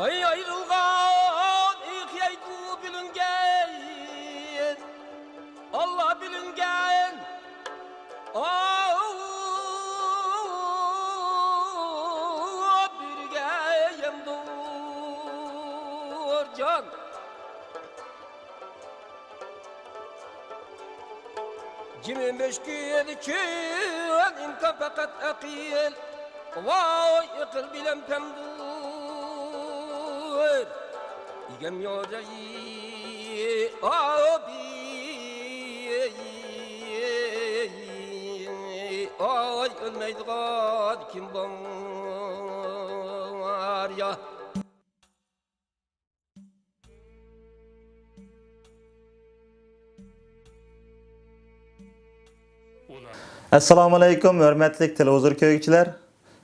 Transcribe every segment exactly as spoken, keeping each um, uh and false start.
ئاي ئايرىلغان ئېقىيدۇ بىلىنگەن، ئاللا بىلىنگەن. ئاۋۇ بىرگە يەمدۇر جان. جىمى مۈشكۈل چۈن ئىمكان پەقەت ئەقىل. ۋاي ئەقىل بىلەن پەمدۇر. ئىگەم يولداي ئابى. ئاي ئۆلمەيدىغان كىم بار يا؟ ئەسسالامۇئەلەيكۇم، ھۆرمەتلىك تېلېۋىزور كۆرگۈچىلەر!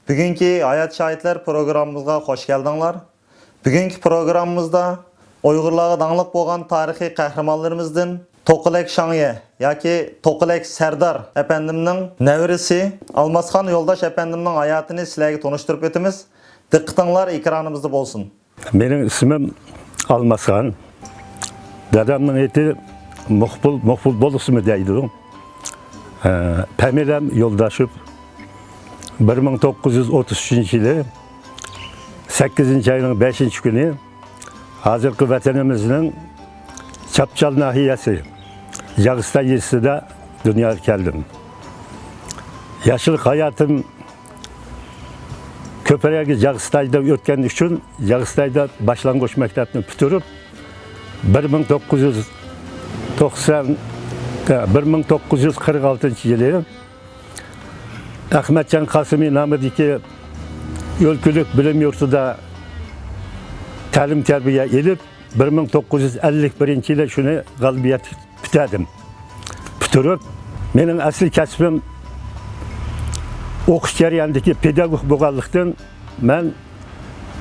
بۈگۈنكى ھايات شاھىتلار پروگراممىمىزغا خوش كەلدىڭلار. بۈگۈنكى پروگراممىمىزدا ئۇيغۇرلارغا داڭلىق بولغان تارىخىي قەھرىمانلىرىمىزدىن توقىلەك شاڭيې ياكى توقىلەك سەردار ئەپەندىمنىڭ نەۋرىسى ئالماسخان يولداش ئەپەندىمنىڭ ھاياتىنى سىلەرگە تونۇشتۇرۇپ ئۆتىمىز. دىققىتىڭلار ئېكرانىمىزدا بولسۇن. مېنىڭ ئىسمىم ئالماسخان. دادامنىڭ ئېتى مۇقبۇل، مۇقبۇل بولۇسمۇ دەيدۇ. ئە، پەمىلەم يولداشوف. بىر مىڭ توققۇز يۈز ئوتتۇز ئۈچىنچى يىلى سەككىزىنچى ئاينىڭ بەشىنچى كۈنى ھازىرقى ۋەتىنىمىزنىڭ چاپچال ناھىيەسى جاغىستان يېزىسىدا دۇنياغا كەلدىم. ياشلىق ھاياتىم كۆپرەك جاغىستايدا ئۆتكەن ئۈچۈن، جاغىستايدا باشلانغۇچ مەكتەپنى پۈتتۈرۈپ، بىر مىڭ توققۇز يۈز توقسان، بىر مىڭ توققۇز يۈز قىرىق ئالتىنچى يىلى ئەخمەتجان قاسىمى نامىدىكى ئۆلكىلىك بىلىم يۇرتىدا تەلىم-تەربىيە ئېلىپ، بىر مىڭ توققۇز يۈز ئەللىك بىرىنچى يىلى شۇنى غالىبىيەتلىك پۈتتۈردۈم. پۈتتۈرۈپ، مېنىڭ ئەسلى كەسپىم ئوقۇش جەريانىدىكى پېداگوگ بولغانلىقتىن، مەن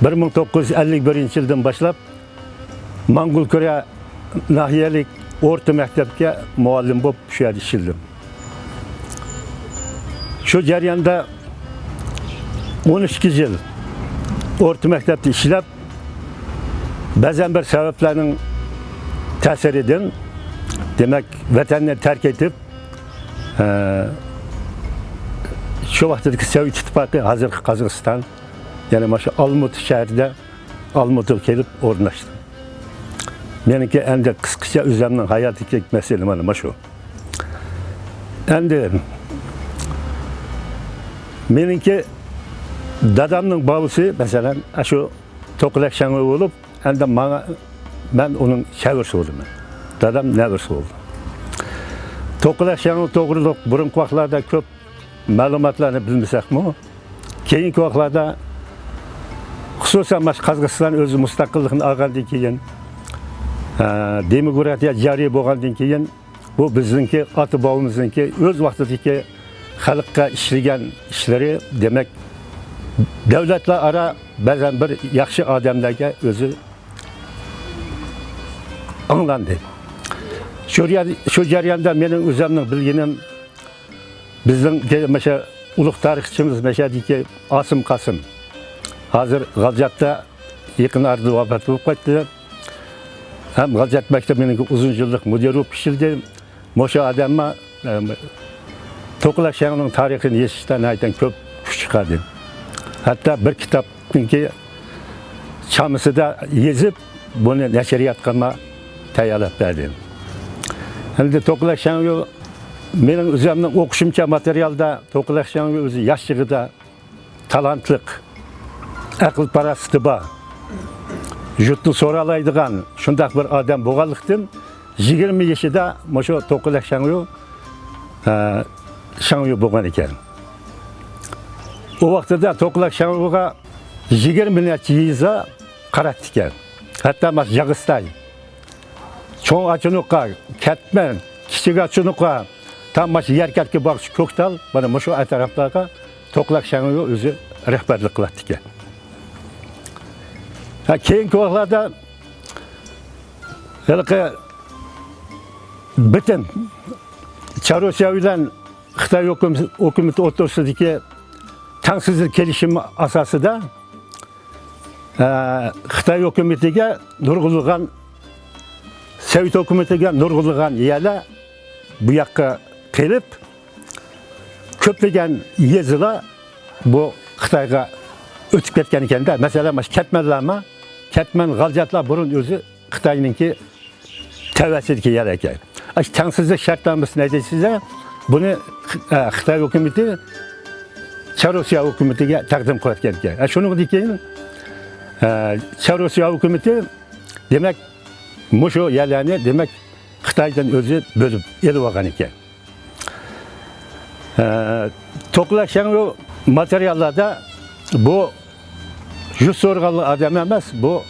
بىر مىڭ توققۇز يۈز ئەللىك بىرىنچى يىلدىن باشلاپ موڭغۇلكۈرە ناھىيەلىك ئورتا مەكتەپكە مۇئەللىم بولۇپ شۇ يەردە ئىشلىدىم. شۇ جەرياندا ئون ئىككى يىل ئورتا مەكتەپتە ئىشلەپ، بەزەن بىر سەۋەبلەرنىڭ تەسىرىدىن، دېمەك، ۋەتەننى تەرك ئېتىپ، ئە، شۇ ۋاقىتتىكى سوۋېت ئىتتىپاقى، ھازىرقى قازاقىستان، يەنى مانا شۇ ئالمۇتا شەھىرىدە، ئالمۇتىغا كېلىپ ئورناشتىم. مېنىڭكى ئەمدى قىسقىچە ئۆزۈمنىڭ ھاياتىدىكى مەسىلە مانا شۇ. ئەمدى مېنىڭكى دادامنىڭ بوۋىسى، مەسىلەن، ئاشۇ توقىلەك شاڭيۇ بولۇپ، ئەمدى ماڭا، مەن ئۇنىڭ چەۋرىسى بولىمەن. دادام نەۋرىسى بولدى. توقىلەك شاڭيۇ توغرىلىق بۇرۇنقى ۋاقىتلاردا كۆپ مەلۇماتلارنى بىلمىسەكمۇ، كېيىنكى ۋاقىتلاردا، خۇسۇسەن، مانا قازاقىستان ئۆزى مۇستەقىللىقىنى ئالغاندىن كېيىن، ئە، دېموكراتىيە جارى بولغاندىن كېيىن، بۇ بىزنىڭكى ئاتا-بوۋىمىزنىڭكى ئۆز ۋاقتىدىكى خەلققە ئىشلىگەن ئىشلىرى، دېمەك، دۆلەتلەر ئارا بەزەن بىر ياخشى ئادەملەرگە ئۆزى ئاڭلاندى. شۇ يەر-، شۇ جەرياندا مېنىڭ ئۆزۈمنىڭ بىلگىنىم، بىزنىڭ مۇشۇ ئۇلۇغ تارىخچىمىز مەشەدىكى ئاسىم قاسىم، ھازىر غالجاتتا يېقىن ئارىدا ۋاپات بولۇپ قايتتى. ھەم غالجات مەكتىپىنىڭ ئۇزۇن يىللىق مۇدىرى بولۇپ ئىشلىدى. مۇشۇ ئادەممۇ، ئە، توقىلەك شاڭيۇنىڭ تارىخىنى يېزىشتا ناھايىتى كۆپ كۈچ چىقاردى. ھەتتا بىر كىتابنىڭكى چامىسىدا يېزىپ، بۇنى نەشرىياتقا تەييارلاپ بەردى. ئەمدى توقىلەك شاڭيۇ، مېنىڭ ئۆزۈمنىڭ ئوقۇشۇمچە ماتېرىيالدا توقىلەك شاڭيۇ ئۆزى ياش چېغىدا تالانتلىق، ئەقىل-پاراسىتى بار، يۇرتنى سورالايدىغان شۇنداق بىر ئادەم بولغانلىقتىن، يىگىرمە يېشىدا مۇشۇ توقىلەك شاڭيۇ، ئە، شاڭيۇ بولغان ئىكەن. ئۇ ۋاقتىدا توقىلەك شاڭيۇغا يىگىرمە نەچچە يېزا قاراتتىكەن. ھەتتا مانا جاغىستاي، چوڭ ئاچىنوقا، كەتمەن، كىچىك ئاچىنوقا، تا مانا يەركەلتكە بارغۇچە كۆكتال، مانا مۇشۇ ئەتراپلارغا توقىلەك شاڭيۇ ئۆزى رەھبەرلىك قىلاتتىكەن. ھە، كېيىنكى ۋاقىتلاردا ھېلىقى بىتىن چارۇسىيا بىلەن خىتاي ھۆكۈم-، ھۆكۈمىتى ئوتتۇرىسىدىكى تەڭسىزلىك كېلىشىمى ئاساسىدا ئە، خىتاي ھۆكۈمىتىگە نۇرغۇنلىغان، سوۋېت ھۆكۈمىتىگە نۇرغۇنلىغان يەرلەر بۇ ياققا قېلىپ، كۆپلىگەن يېزىلار بۇ خىتايغا ئۆتۈپ كەتكەن ئىكەن-دە. مەسىلەن، مانا شۇ كەتمەنلەرمۇ، كەتمەن، غالجاتلار بۇرۇن ئۆزى خىتاينىڭكى تەۋەسىدىكى يەر ئىكەن. ئاشۇ تەڭسىزلىك شەرتنامىسى نەتىجىسىدە بۇنى، ئە، خىتاي ھۆكۈمىتى چاررۇسىيە ھۆكۈمىتىگە تەقدىم قىلىۋەتكەن ئىكەن. ئە، شۇنىڭدىن كېيىن، ئە، چاررۇسىيە ھۆكۈمىتى، دېمەك، مۇشۇ يەرلەرنى، دېمەك، خىتايدىن ئۆزى بۆلۈپ ئېلىپ ئالغان ئىكەن. ئە، توقلاش شاڭيۇ ماتېرىياللاردا بۇ يۇرت سورىغانلىق ئادەم ئەمەس، بۇ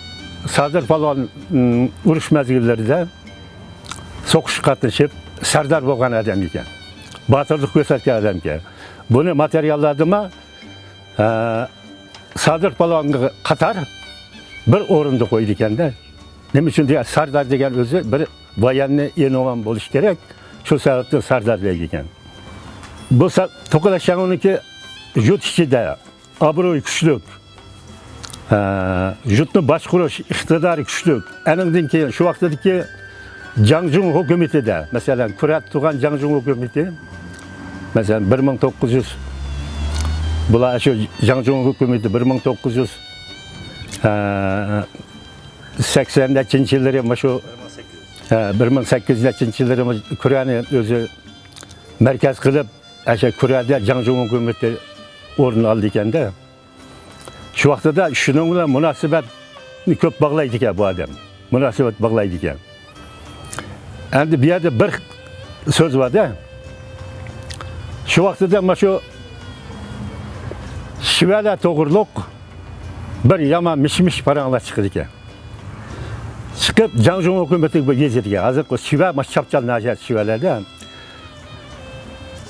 سادىر پالۋان، ئۇم، ئۇرۇش مەزگىللىرىدە سوقۇشقا قاتنىشىپ، سەردار بولغان ئادەم ئىكەن. باتۇرلۇق كۆرسەتكەن ئادەم ئىكەن. بۇنى ماتېرىياللاردىمۇ، ئە، سادىر پالۋانغا قاتار بىر ئورۇندا قويىدىكەن-دە. نېمە ئۈچۈن دېگەن، سەردار دېگەن ئۆزى بىر ۋايەننى ئېنومان بولۇشى كېرەك. شۇ سەۋەبتىن سەردار دەيدىكەن. بۇ سا-، توقلاش شاڭيۇنىڭكى يۇرت ئىچىدە ئابرۇيى كۈچلۈك، ئە، يۇرتنى باشقۇرۇش ئىقتىدارى كۈچلۈك. ئەنىڭدىن كېيىن شۇ ۋاقتىدىكى جاڭجۇڭ ھۆكۈمىتىدە، مەسىلەن، كۈرەدە تۇرغان جاڭجۇڭ ھۆكۈمىتى، مەسىلەن، بىر مىڭ توققۇز يۈز، بۇلار شۇ جاڭجۇڭ ھۆكۈمىتى بىر مىڭ توققۇز يۈز، ئە، سەكسەن نەچچىنچى يىللىرى مۇشۇ، ئە، بىر مىڭ سەككىز يۈز نەچچىنچى يىللىرى كۈرەنى ئۆزى مەركەز قىلىپ، ئەشە كۈرەدە جاڭجۇڭ ھۆكۈمىتى ئورۇن ئالدىكەن-دە. شۇ ۋاقتىدا شۇنىڭ بىلەن مۇناسىۋەتنى كۆپ باغلايدىكەن بۇ ئادەم. مۇناسىۋەت باغلايدىكەن. ئەمدى بۇ يەردە بىر سۆز بار-دە. شۇ ۋاقتىدا مانا شۇ شىۋەلەر توغرۇلۇق بىر يامان مىش-مىش پاراڭلار چىقىدىكەن. چىقىپ، جاڭجۇڭ ھۆكۈمىتىگە بۇ يېزىدىكەن. ھازىرقى شىۋە، مانا شۇ چاپچال ناھىيەسى شىۋەلەردە.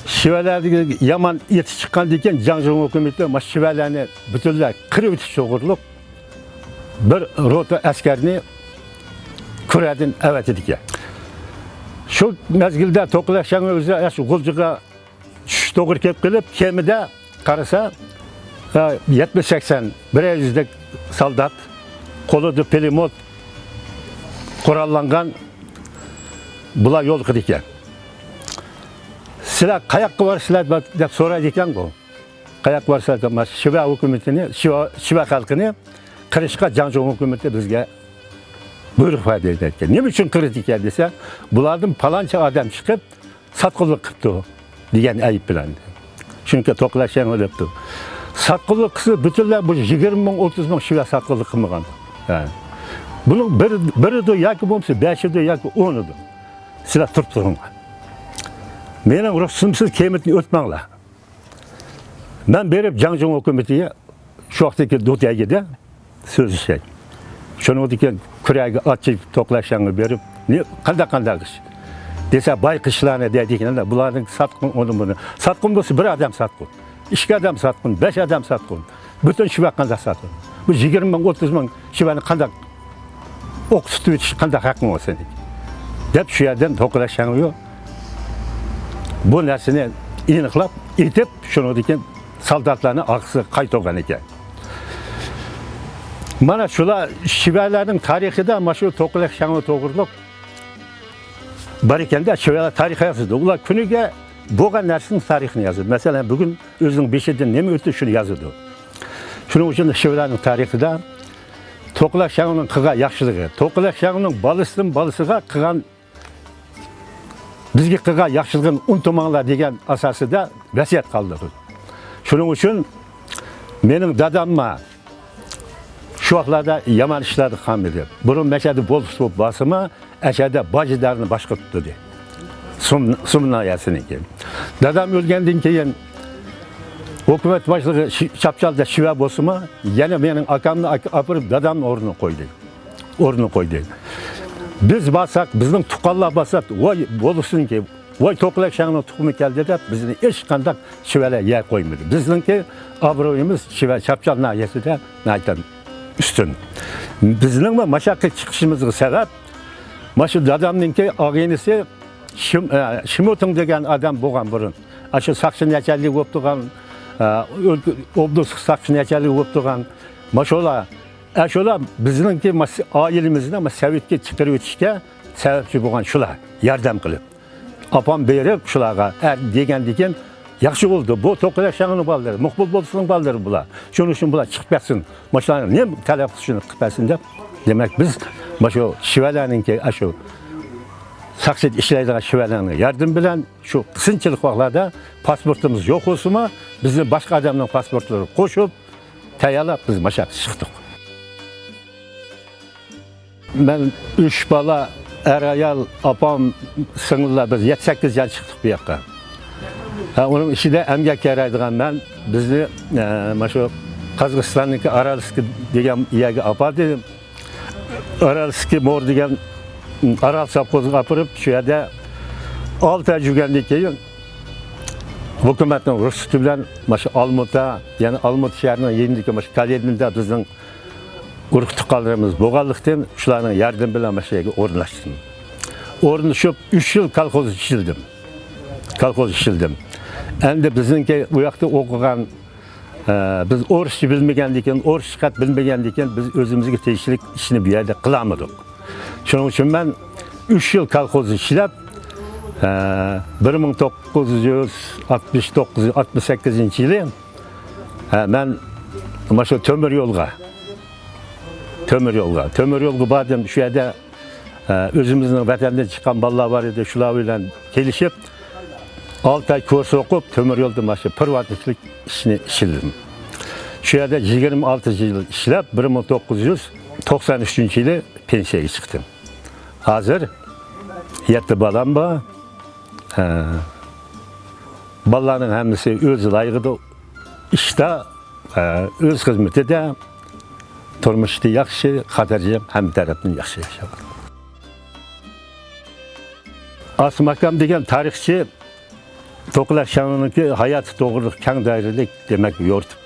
شىۋەلەردىكى يامان ئېتى چىققاندىن كېيىن، جاڭجۇڭ ھۆكۈمىتى مانا شىۋەلەرنى پۈتۈنلەي قىرىۋېتىش توغرۇلۇق بىر روتا ئەسكەرنى كۈرەدىن ئەۋەتىدىكەن. شۇ مەزگىلدە توقلاش شاڭيۇ ئۆزى شۇ غۇلجىغا چۈشۈش توغرا كېلىپ قېلىپ، كېمىدە قارىسا، ھە، يەتمىش سەكسەن، بىرەر يۈزدەك سالدات، قولىدا پىلىموت، قوراللانغان بۇلار يولۇقىدىكەن. «سىلەر قاياققا بارىسىلەر؟» دەپ سورايدىكەنغۇ. «قاياققا بارىسىلەر؟» دەپ، مانا شىۋە ھۆكۈمىتىنى، شىۋە، شىۋە خەلقىنى قىرىشقا جاڭجۇڭ ھۆكۈمىتى بىزگە بۇيرۇق بەردى دەيدىكەن. نېمە ئۈچۈن قىرىدىكەن دېسە، بۇلاردىن پالانچە ئادەم چىقىپ، ساتقۇنلۇق قىپتۇ دېگەن ئەيىب بىلەن. چۈنكى توقلاش شاڭيۇ دەپتۇ. ساتقۇنلۇق قىلسا، پۈتۈنلەي بۇ يىگىرمە مىڭ، ئوتتۇز مىڭ شىۋە ساتقۇنلۇق قىلمىغان. ھە. بۇنىڭ بىر، بىرىدۇ ياكى بولمىسا بەشىدۇ ياكى ئونىدۇ. سىلەر تۇرۇپ تۇرۇڭلار. مېنىڭ رۇخسىتىمسىز كېمىدىن ئۆتمەڭلار. مەن بېرىپ جاڭجۇڭ ھۆكۈمىتىگە شۇ ۋاقىتتىكى دۇتەيگىدە سۆزلىشەي. شۇنىڭدىن كېيىن كۈرەگە ئاچچىق توقلاش شاڭيۇ بېرىپ، نى-، قانداق، قانداق ئىش؟ دېسە، بايقىشلارنى دەيدىكەن، بۇلارنىڭ ساتقۇن، ئۇنى، بۇنى. ساتقۇن بولسا بىر ئادەم ساتقۇن، ئىككى ئادەم ساتقۇن، بەش ئادەم ساتقۇن. پۈتۈن شىۋە قانداق ساتقۇن؟ بۇ يىگىرمە مىڭ، ئوتتۇز مىڭ شىۋەنى قانداق ئوق تۇتۇۋېتىش، قانداق ھەققىڭ بار سېنىڭ؟ دەپ شۇ يەردىن توقلاش شاڭيۇ بۇ نەرسىنى ئېنىقلاپ ئېيتىپ، شۇنىڭدىن كېيىن سالداتلارنى ئارقىسىغا قايتۇرغان ئىكەن. مانا شۇلار شىۋەلەرنىڭ تارىخىدا مانا شۇ توقلاش شاڭيۇ توغرۇلۇق بار ئىكەن-دە، شىۋەلەر تارىخ يازىدۇ. ئۇلار كۈنىگە بولغان نەرسىنىڭ تارىخىنى يازىدۇ. مەسىلەن، بۈگۈن ئۆزىنىڭ بېشىدىن نېمە ئۆتتى، شۇنى يازىدۇ. شۇنىڭ ئۈچۈن شىۋەلەرنىڭ تارىخىدا توقلاش شاڭيۇنىڭ قىلغان ياخشىلىقى، توقلاش شاڭيۇنىڭ بالىسىدىن بالىسىغا قىلغان، بىزگە قىلغان ياخشىلىقىنى ئۇنتۇماڭلار دېگەن ئاساسىدا ۋەسىيەت قالدۇردى. شۇنىڭ ئۈچۈن مېنىڭ داداممۇ شۇ ۋاقىتلاردا يامان ئىشلاردا قالمىدى. بۇرۇن مەشەدە بولۇپ بولسىمۇ، ئەشەدە باجىدارنى باشقۇرۇپ تۇردى. سۇم-، سۇم ناھىيەسىنىڭكى. دادام ئۆلگەندىن كېيىن ھۆكۈمەت باشلىقى شى-، چاپچالدا شىۋە بولسىمۇ، يەنە مېنىڭ ئاكامنى ئاك-، ئاپىرىپ دادامنىڭ ئورنىغا قويدى. ئورنىغا قويدى. بىز بارساق، بىزنىڭ تۇغقانلار بارسا، ۋاي بولسۇنكى، ۋاي توقلاش شاڭيۇنىڭ تۇخۇمى كەلدى دەپ، بىزنى ھېچقانداق شىۋەلەر يەر قويمىدى. بىزنىڭكى ئابرۇيىمىز شىۋە چاپچال ناھىيەسىدە ناھايىتى ئۈستۈن. بىزنىڭمۇ مۇشۇ ياققا چىقىشىمىزغا سەۋەب، مانا شۇ دادامنىڭكى ئاغىنىسى شىم-، ئە، شىمۇتىڭ دېگەن ئادەم بولغان بۇرۇن. ئاشۇ ساقچى نەچەنلىكى بولۇپ تۇرغان، ئە، ئۆلكە-، ئوبلاستلىق ساقچى نەچەنلىكى بولۇپ تۇرغان، مانا شۇلار ئە، شۇلار بىزنىڭكى ماس-، ئائىلىمىزنى ماس-، سوۋېتكە چىقىرىۋېتىشكە سەۋەبچى بولغان شۇلار، ياردەم قىلىپ. ئاپام بېرىپ، شۇلارغا، ئە، دېگەندىكىن، ياخشى بولدى، بۇ توقىلاش شاڭنىڭ بالىلىرى، مۇقبۇل بولسىنىڭ بالىلىرى بۇلار. شۇنىڭ ئۈچۈن بۇلار چىقىپ كەتسۇن. مۇشۇلارنىڭ نېمە تەلەپ قىلىشىنى قىلىپ بەرسۇن دەپ. دېمەك، بىز مۇشۇ شىۋەلەرنىڭكى، ئاشۇ ساقچىدا ئىشلەيدىغان شىۋەلەرنىڭ ياردىمى بىلەن شۇ قىسىنچىلىق ۋاقىتلاردا پاسپورتىمىز يوق بولسىمۇ، بىزنى باشقا ئادەمنىڭ پاسپورتلىرىغا قوشۇپ، تەييارلاپ بىز مۇشۇ ياققا چىقتۇق. مەن ئۈچ بالا، ئەر-ئايال، ئاپام، سىڭىللار، بىز يەتتە-سەككىز جان چىقتۇق بۇ ياققا. ھە، ئۇنىڭ ئىچىدە ئەمگەككە يارايدىغان مەن، بىزنى، ئە، مانا شۇ قازاقىستاننىڭكى ئارالسكى دېگەن يەرگە ئاپاردى. ئارالسكى مور دېگەن ئارال سوۋخوزىغا ئاپىرىپ، شۇ يەردە ئالتە ئاي يۈرگەندىن كېيىن، ھۆكۈمەتنىڭ رۇخسىتى بىلەن مانا شۇ ئالمۇتا، يەنى ئالمۇتا شەھىرىنىڭ يېنىدىكى مانا شۇ كالېدىندا بىزنىڭ ئۇرۇق-تۇغقانلىرىمىز بولغانلىقتىن، شۇلارنىڭ ياردىمى بىلەن مانا شۇ يەرگە ئورۇنلاشتىم. ئورۇنلىشىپ، ئۈچ يىل كالخوز ئىشلىدىم. كالخوز ئىشلىدىم. ئەمدى بىزنىڭكى ئۇ ياقتا ئوقۇغان، ئە، بىز ئورۇسچە بىلمىگەندىكىن، ئورۇسچە خەت بىلمىگەندىكىن، بىز ئۆزىمىزگە تېگىشلىك ئىشنى بۇ يەردە قىلالمىدۇق. شۇنىڭ ئۈچۈن مەن ئۈچ يىل كالخوزدا ئىشلەپ، ئە، بىر مىڭ توققۇز يۈز ئاتمىش توققۇز، ئاتمىش سەككىزىنچى يىلى، ئە، مەن مانا شۇ تۆمۈر يولغا، تۆمۈر يولغا، تۆمۈر يولغا باردىم. شۇ يەردە، ئە، ئۆزىمىزنىڭ ۋەتەندىن چىققان بالىلار بار ئىدى. شۇلار بىلەن كېلىشىپ، ئالتە ئاي كۇرس ئوقۇپ، تۆمۈر يولدا مانا شۇ پىروۋاتنىكلىق ئىشنى ئىشلىدىم. شۇ يەردە يىگىرمە ئالتە يىل ئىشلەپ، بىر مىڭ توققۇز يۈز توقسان ئۈچىنچى يىلى پېنسىيەگە چىقتىم. ھازىر يەتتە بالام بار. ھە. بالىلارنىڭ ھەممىسى ئۆز لايىقىدا ئىشتا، ئە، ئۆز خىزمىتىدە، تۇرمۇشتا ياخشى، خاتىرجەم، ھەممە تەرەپتىن ياخشى ياشاۋاتىدۇ. ئاسما ئاكام دېگەن تارىخچى توقىلاش شاڭنىڭكى ھاياتى توغرىلىق كەڭ دائىرىلىك، دېمەك، يورۇتۇپ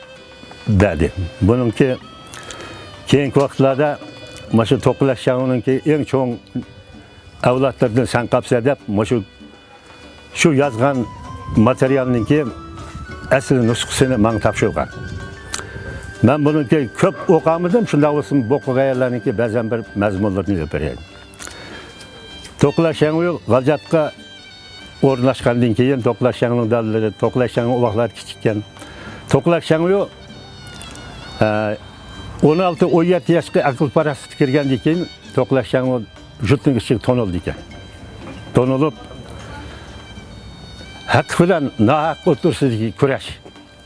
بەردى. بۇنىڭكى كېيىنكى ۋاقىتلاردا مانا شۇ توقىلاش شاڭنىڭكى ئەڭ چوڭ ئەۋلادلىرىدىن سەن قاپسەن دەپ، مۇشۇ، شۇ يازغان ماتېرىيالنىڭكى ئەسلى نۇسخىسىنى ماڭا تاپشۇرغان. مەن بۇنىڭكى كۆپ ئوقۇالمىدىم، شۇنداق بولسىمۇ بۇ قىلغان يەرلەرنىڭكى بەزەن بىر مەزمۇنلىرىنى ئېلىپ بېرەي. توقىلاش شاڭيۇ غالجاتقا ئورۇنلاشقاندىن كېيىن، توقىلاش شاڭنىڭ دادىلىرى، توقىلاش شاڭ ئۇ ۋاقىتلار كىچىككەن. توقىلاش شاڭيۇ، ئە، ئون ئالتە، ئون يەتتە ياشقا ئەقىل پاراسىتى كىرگەندىن كېيىن، توقىلاش شاڭيۇ جۇتنىڭ ئىچىگە تونۇلدى ئىكەن. تونۇلۇپ، ھەق بىلەن ناھەق ئوتتۇرىسىدىكى كۈرەش،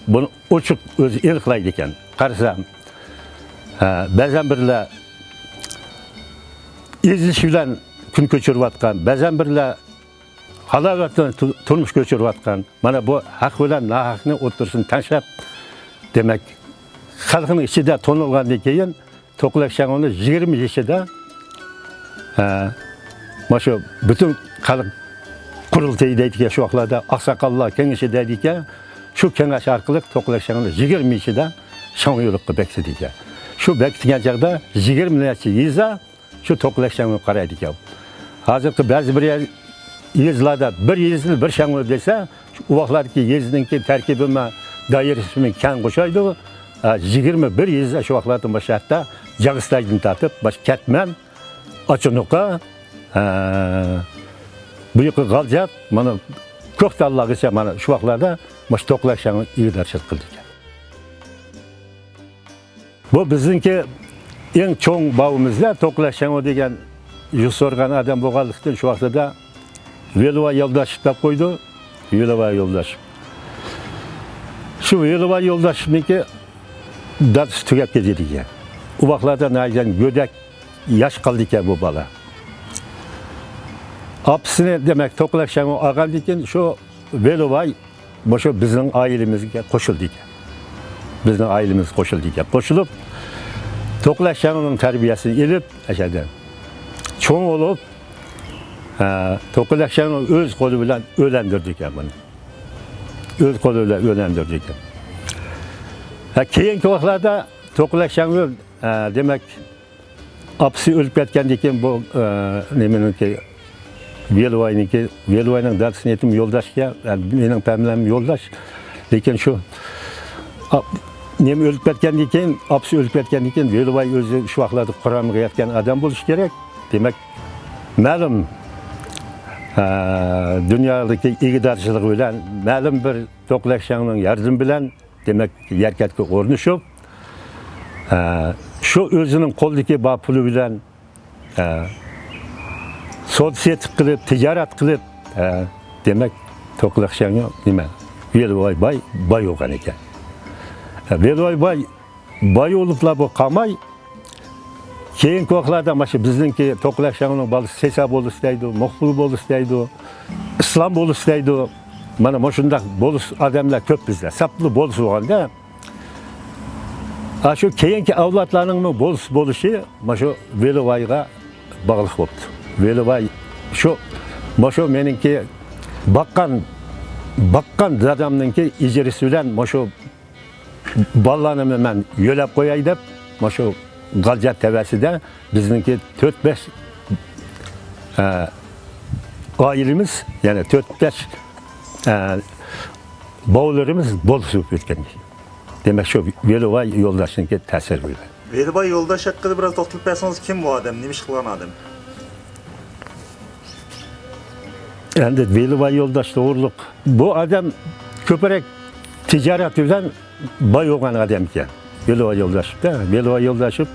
بۇنى ئوچۇق ئۆزى ئېنىقلايدىكەن. قارىسام، ھە، بەزەن بىرلەر ئېزىلىش بىلەن كۈن كۆچۈرۈۋاتقان، بەزەن بىرلەر ھالاۋەت بىلەن تۇ-، تۇرمۇش كۆچۈرۈۋاتقان. مانا بۇ ھەق بىلەن ناھەقنى ئوتتۇرىسىنى تەڭشەپ، دېمەك، خەلقنىڭ ئىچىدە تونۇلغاندىن كېيىن، توقىلاش شاڭيۇنى يىگىرمە يېشىدا، ھە، مانا شۇ پۈتۈن خەلق قۇرۇلتىيى دەيدىكەن، شۇ ۋاقىتلاردا ئاقساقاللار كېڭىشى دەيدىكەن، شۇ كېڭەش ئارقىلىق توقىلاش شاڭيۇنى يىگىرمە يېشىدا شاڭيۇلۇققا بەكىتىدىكەن. شۇ بەكىتكەن چاغدا يىگىرمە نەچچە يېزا شۇ توقىلاش شاڭيۇغا قارايدىكەن. ھازىرقى بەزى بىر يەر، يېزىلاردا بىر يېزىنى بىر شاڭيۇ دېسە، ئۇ ۋاقىتلاردىكى يېزىنىڭكى تەركىبىمۇ، دائىرىسىمۇ كەڭ قوشايدۇ. ھە، يىگىرمە بىر يېزا شۇ ۋاقىتلاردىن باشلاپ، ھەتتا جاغىستايدىن تارتىپ، باش كەتمەن، ئاچىنوقا، ھە، بۇ ياققا غالجات، مانا، كۆكتاللارغىچە مانا شۇ ۋاقىتلاردا مۇشۇ توقىلاش شاڭيۇ ئىگىدارچىلىق قىلىدىكەن. بۇ بىزنىڭكى ئەڭ چوڭ باۋىمىز-دە، توقىلاش شاڭيۇ دېگەن يۈز سورىغان ئادەم بولغانلىقتىن، شۇ ۋاقتىدا ۋېلىۋاي يولداشېۋ دەپ قويدى. ۋېلىۋاي يولداشېۋ. شۇ ۋېلىۋاي يولداشېۋنىڭكى دادىسى تۈگەپ كېتىدىكەن. ئۇ ۋاقىتلاردا ناھايىتى گۆدەك ياش قالىدىكەن بۇ بالا. ئاپىسىنى، دېمەك، توقىلاش شاڭيۇ ئالغاندىن كېيىن، شۇ ۋېلىۋاي مۇشۇ بىزنىڭ ئائىلىمىزگە قوشۇلدى ئىكەن. بىزنىڭ ئائىلىمىزگە قوشۇلدى ئىكەن. قوشۇلۇپ، توقىلاش شاڭيۇنىڭ تەربىيەسىنى ئېلىپ، ئەشەدە چوڭ بولۇپ، ھە، توقىلاش شاڭيۇ ئۆز قولى بىلەن ئۆيلەندۈردى ئىكەن بۇنى. ئۆز قولى بىلەن ئۆيلەندۈردى ئىكەن. ھە، كېيىنكى ۋاقىتلاردا توقىلاش شاڭيۇ، ھە، دېمەك، ئاپىسى ئۆلۈپ كەتكەندىن كېيىن بۇ، ئە، نېمىنىڭكى، ۋېلىۋاينىڭكى، ۋېلىۋاينىڭ دادىسىنى ئېيتتىم، يولداش ئىكەن، ئە، مېنىڭ پەملەم يولداش. لېكىن شۇ، ئا، نېمە ئۆلۈپ كەتكەندىن كېيىن، ئاپىسى ئۆلۈپ كەتكەندىن كېيىن، ۋېلىۋاي ئۆزى شۇ ۋاقىتلاردا قۇرامىغا يەتكەن ئادەم بولۇشى كېرەك. دېمەك، مەلۇم، ئە، دۇنيادىكى ئىگىدارچىلىقى بىلەن، مەلۇم بىر توقلەششاڭنىڭ ياردىمى بىلەن، دېمەك، يەركەنتكە ئورنىشىپ، ئە، شۇ ئۆزىنىڭ قولىدىكى بار پۇلى بىلەن، ئە، سودا سېتىق قىلىپ، تىجارەت قىلىپ، ئە، دېمەك، توقلاششاڭ نېمە، ۋېلىۋاي باي، باي بولغان ئىكەن. ئە، ۋېلىۋاي باي، باي بولۇپلا بۇ قالماي، كېيىنكى ۋاقىتلاردا مانا شۇ بىزنىڭكى توقلاششاڭنىڭ بالىسى سېسا بولۇس دەيدۇ، مۇخبىر بولۇس دەيدۇ، ئىسلام بولۇس دەيدۇ. مانا مۇشۇنداق بولۇس ئادەملەر كۆپ بىزدە. ساپلا بولۇس بولغاندا، ئاشۇ كېيىنكى ئەۋلادلارنىڭمۇ بولۇس بولۇشى مانا شۇ ۋېلىۋايغا باغلىق بوپتۇ. ۋېلىۋاي شۇ، مانا شۇ مېنىڭكى باققان، باققان دادامنىڭكى ئىجرىسى بىلەن مانا شۇ بالىلارنىمۇ مەن يۆلەپ قوياي دەپ، مانا شۇ غالجا تەۋەسىدە بىزنىڭكى تۆت-بەش، ئە، ئائىلىمىز، يەنى تۆت-بەش، ئە، باۋلىرىمىز بولۇس بولۇپ ئۆتكەن. دېمەك، شۇ ۋېلىۋاي يولداشنىڭكى تەسىرى بىلەن. ۋېلىۋاي يولداش ھەققىدە بىراز توختىلىپ بەرسىڭىز، كىم بۇ ئادەم، نېمە ئىش قىلغان ئادەم؟ ئەمدى ۋېلىۋاي يولداش توغرۇلۇق. بۇ ئادەم كۆپرەك تىجارەت بىلەن باي بولغان ئادەم ئىكەن. ۋېلىۋاي يولداشېۋ-دە، ۋېلىۋاي يولداشېۋ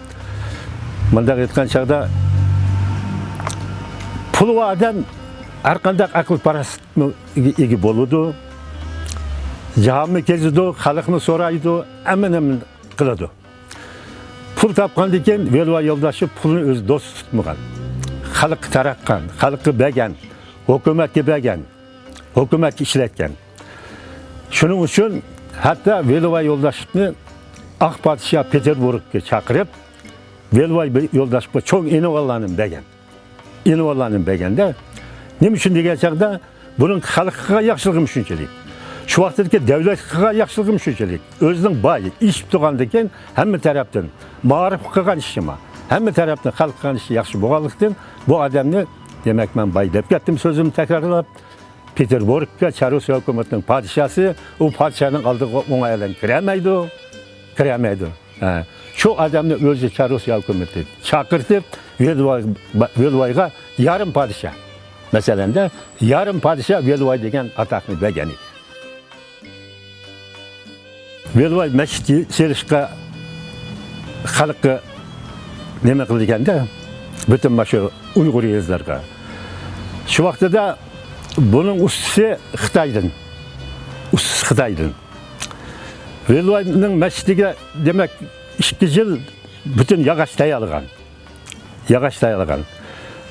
مۇنداق ئېيتقان چاغدا، پۇلى بار ئادەم ھەر قانداق ئەقىل پاراسەتمۇ ئىگە، ئىگە بولىدۇ. جاھانمۇ كېزىدۇ، خەلقمۇ سورايدۇ، ھەممە نېمىنى قىلىدۇ. پۇل تاپقاندىن كېيىن ۋېلىۋاي يولداشېۋ پۇلنى ئۆزى دوست تۇتمىغان. خەلققە تاراتقان، خەلققە بەرگەن، ھۆكۈمەتكە بەرگەن، ھۆكۈمەتكە ئىشلەتكەن. شۇنىڭ ئۈچۈن ھەتتا ۋېلىۋاي يولداشېۋنى ئاق پادىشاھ پېتېربۇرگقا چاقىرىپ، ۋېلىۋاي يولداشېۋقا چوڭ ئىنۋاللارنى بەرگەن. ئىنۋاللارنى بەرگەندە، نېمە ئۈچۈن دېگەن چاغدا، بۇنىڭ خەلققە قىلغان ياخشىلىقىمۇ شۇنچىلىك. شۇ ۋاقىتتىكى دۆلەتكە قىلغان ياخشىلىقىمۇ شۇنچىلىك. ئۆزىنىڭ باي، ئېشىپ تۇرغاندىكىن ھەممە تەرەپتىن، مائارىپقا قىلغان ئىشىمۇ، ھەممە تەرەپتىن خەلققە قىلغان ئىشى ياخشى بولغانلىقتىن، بۇ ئادەمنى، دېمەك، مەن باي دەپ كەتتىم، سۆزۈمنى تەكرارلاپ. پېتېربۇرگقا چاررۇس ھۆكۈمىتىنىڭ پادىشاسى، ئۇ پادىشانىڭ ئالدىغا ئوڭاي ئادەم كىرەلمەيدۇ، كىرەلمەيدۇ. ھە، شۇ ئادەمنى ئۆزى چاررۇس ھۆكۈمىتى چاقىرتىپ، ۋېلىۋاي، ۋېلىۋايغا يارىم پادىشاھ، مەسىلەندە، يارىم پادىشاھ ۋېلىۋاي دېگەن ئاتاقنى بەرگەن ئىدى. ۋېلىۋاي مەسچىت سېلىشقا خەلققە نېمە قىلىدىكەندە، پۈتۈن مانا شۇ ئۇيغۇر يېزىلىرىغا. شۇ ۋاقتىدا بۇنىڭ ئۇستىسى خىتايدىن. ئۇستىسى خىتايدىن. ۋېلىۋاينىڭ مەسچىتىگە، دېمەك، ئىككى يىل پۈتۈن ياغاچ تەييارلىغان. ياغاچ تەييارلىغان.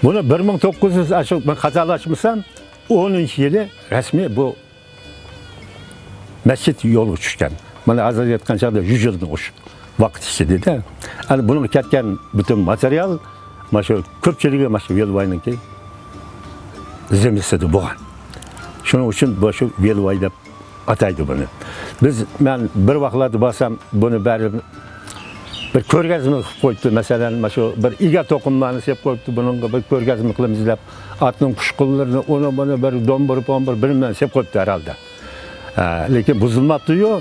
بۇنى بىر مىڭ توققۇز يۈز، ئاشۇ، مەن خاتالاشمىسام، ئونىنچى يىلى رەسمىي بۇ مەسچىت يولغا چۈشكەن. مانا ھازىر ئېيتقان چاغدا يۈز يىلدىن ئوشۇق ۋاقىت ئىچىدە. ئەنە بۇنىڭغا كەتكەن پۈتۈن ماتېرىيال مانا شۇ كۆپچىلىكى مانا شۇ ۋېلىۋاينىڭكى زىممىسىدە بولغان. شۇنىڭ ئۈچۈن بۇ شۇ ۋېلىۋاي دەپ ئاتايدۇ بۇنى. بىز، مەن بىر ۋاقىتلاردا بارسام، بۇنى بەرىپ بىر كۆرگەزمە قىلىپ قويۇپتۇ. مەسىلەن، مانا شۇ بىر ئىگە توقۇملارنى سېلىپ قويۇپتۇ، بۇنىڭغا بىر كۆرگەزمە قىلىمىز دەپ، ئاتنىڭ قۇشقۇنلىرىنى، ئۇنى، بۇنى، بىر دومبۇر، پومبۇر، بىر نېمىلەرنى سېلىپ قويۇپتۇ ھەرھالدا. ئە، لېكىن بۇزۇلماپتۇ-يۇ.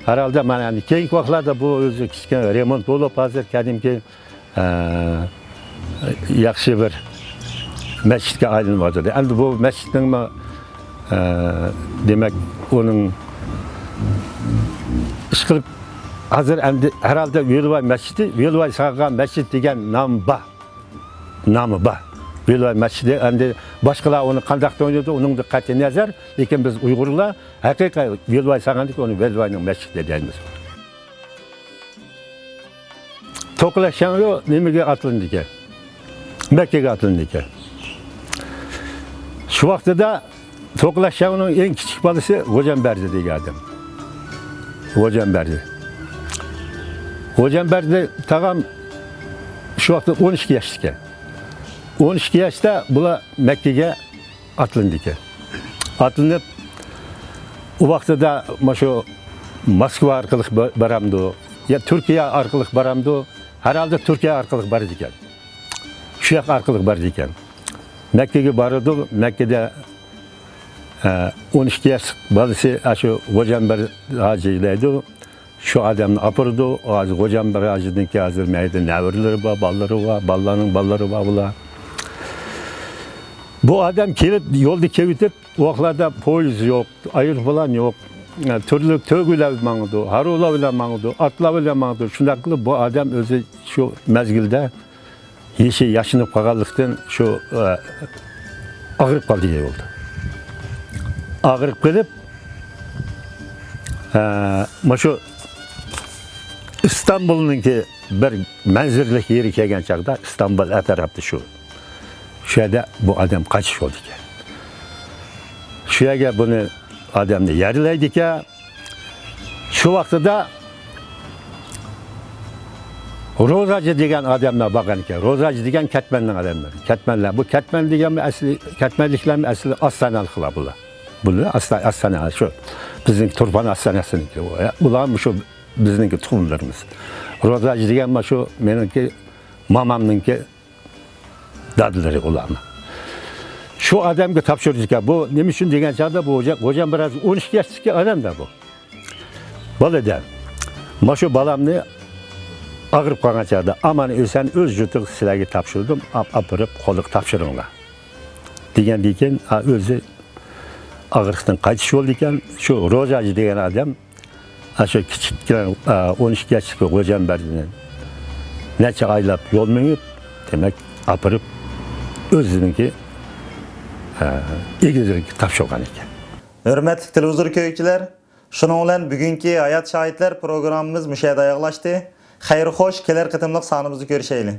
ھەرھالدا مانا ئەمدى كېيىنكى ۋاقىتلاردا بۇ ئۆزى كىچىككىنە رېمونت بولۇپ، ھازىر قەدىمكى، ئە، ياخشى بىر مەسچىتكە ئايلىنىۋاتىدۇ. ئەمدى بۇ مەسچىتنىڭمۇ، ئە، دېمەك، ئۇنىڭ ئىشقىلىپ، ھازىر ئەمدى ھەرھالدا ۋېلىۋاي مەسچىتى، ۋېلىۋاي سالغان مەسچىت دېگەن نام بار. نامى بار. ۋېلىۋاي مەسچىتى، ئەمدى باشقىلار ئۇنى قانداق تونۇيدۇ، ئۇنىڭدا قەتئىي نەزەر، لېكىن بىز ئۇيغۇرلار ھەقىقەي ۋېلىۋاي سالغاندىكىن ئۇنى ۋېلىۋاينىڭ مەسچىتى دەيمىز. توقلاششاڭيۇ نېمىگە ئاتلىنىدىكەن؟ مەككىگە ئاتلىنىدىكەن. شۇ ۋاقتىدا توقلاششاڭنىڭ ئەڭ كىچىك بالىسى غوجامبەردى دېگەن ئادەم. غوجامبەردى. غوجامبەردى تاغام شۇ ۋاقىتتا ئون ئىككى ياشتىكەن. ئون ئىككى ياشتا بۇلار مەككىگە ئاتلىنىدىكەن. ئاتلىنىپ، ئۇ ۋاقتىدا مانا شۇ موسكۋا ئارقىلىق با-، بارامدۇ، يا تۈركىيە ئارقىلىق بارامدۇ؟ ھەرھالدا تۈركىيە ئارقىلىق بارىدىكەن. شۇ ياق ئارقىلىق بارىدىكەن. مەككىگە بارىدۇ، مەككىدە، ئە، ئون ئىككى ياشلىق بالىسى، ئاشۇ غوجامبەردى ھاجى دەيدۇ. شۇ ئادەمنى ئاپىرىدۇ. ھازىر غوجامبىر ھاجىنىڭكى ھازىر مەيدە نەۋرىلىرى بار، بالىلىرى بار، بالىلارنىڭ بالىلىرى بار بۇلار. بۇ ئادەم كېلىپ، يولدا كېلىۋېتىپ، ئۇ ۋاقىتلاردا پويىز يوق، ئايروپىلان يوق، تۈرلۈك تۆگىلەر ماڭىدۇ، ھارۋىلار بىلەن ماڭىدۇ، ئاتلار بىلەن ماڭىدۇ. شۇنداق قىلىپ بۇ ئادەم ئۆزى شۇ مەزگىلدە يېشى ياشىنىپ قالغانلىقتىن شۇ، ئە، ئاغرىپ قالدى يولدا. ئاغرىپ قېلىپ، ئە، مۇشۇ ئىستانبۇلنىڭكى بىر مەنزىرىلىك يېرى كەلگەن چاغدا، ئىستانبۇل ئەتراپتا شۇ، شۇ يەردە بۇ ئادەم قايتىش بولدىكەن. شۇ يەرگە بۇنى، ئادەمنى يەرلەيدىكەن. شۇ ۋاقتىدا روزاجى دېگەن ئادەملەر بارغان ئىكەن. روزاجى دېگەن كەتمەننىڭ ئادەملىرى. كەتمەنلەر. بۇ كەتمەن دېگەنمۇ ئەسلى، كەتمەنلىكلەرمۇ ئەسلى ئاستانىلىقلار بۇلار. بۇلار ئاستا-، ئاستانە، شۇ بىزنىڭ تۇرپان ئاستانەسىنىڭكى. ئۇلار شۇ بىزنىڭكى تۇخۇملىرىمىز. روزاجى دېگەن مانا شۇ مېنىڭكى مامامنىڭكى دادىلىرى ئۇلارنىڭ. شۇ ئادەمگە تاپشۇرىدىكەن. بۇ نېمە ئۈچۈن دېگەن چاغدا، بۇ غوجا-، غوجام بىر ئون ئىككى ياشتىكى ئادەم-دە بۇ. بالا دە، ما شۇ بالامنى ئاغرىپ قالغان چاغدا، ئامان ئېسەن ئۆز يۇرتىغا سىلەرگە تاپشۇردۇم، ئاپ-، ئاپىرىپ قولىغا تاپشۇرۇڭلار، دېگەندىن كېيىن، ئا، ئۆزى ئاغرىقتىن قايتىش بولدى ئىكەن. شۇ روزاجى دېگەن ئادەم، ئاشۇ كىچىككىنە، ئا، ئون ئىككى ياشلىق غوجام بەردىنى نەچچە ئايلاپ يول مېڭىپ، دېمەك، ئاپىرىپ ئۆزىنىڭكى، ئا، ئىگىلىرىگە تاپشۇرغان ئىكەن. ھۆرمەتلىك تېلېۋىزور كۆرگۈچىلەر، شۇنىڭ بىلەن بۈگۈنكى ھايات شاھىتلار پروگراممىمىز مۇشۇ يەردە ئاياغلاشتى. خەير خوش، كېلەر قېتىملىق سانىمىزدا كۆرۈشەيلى.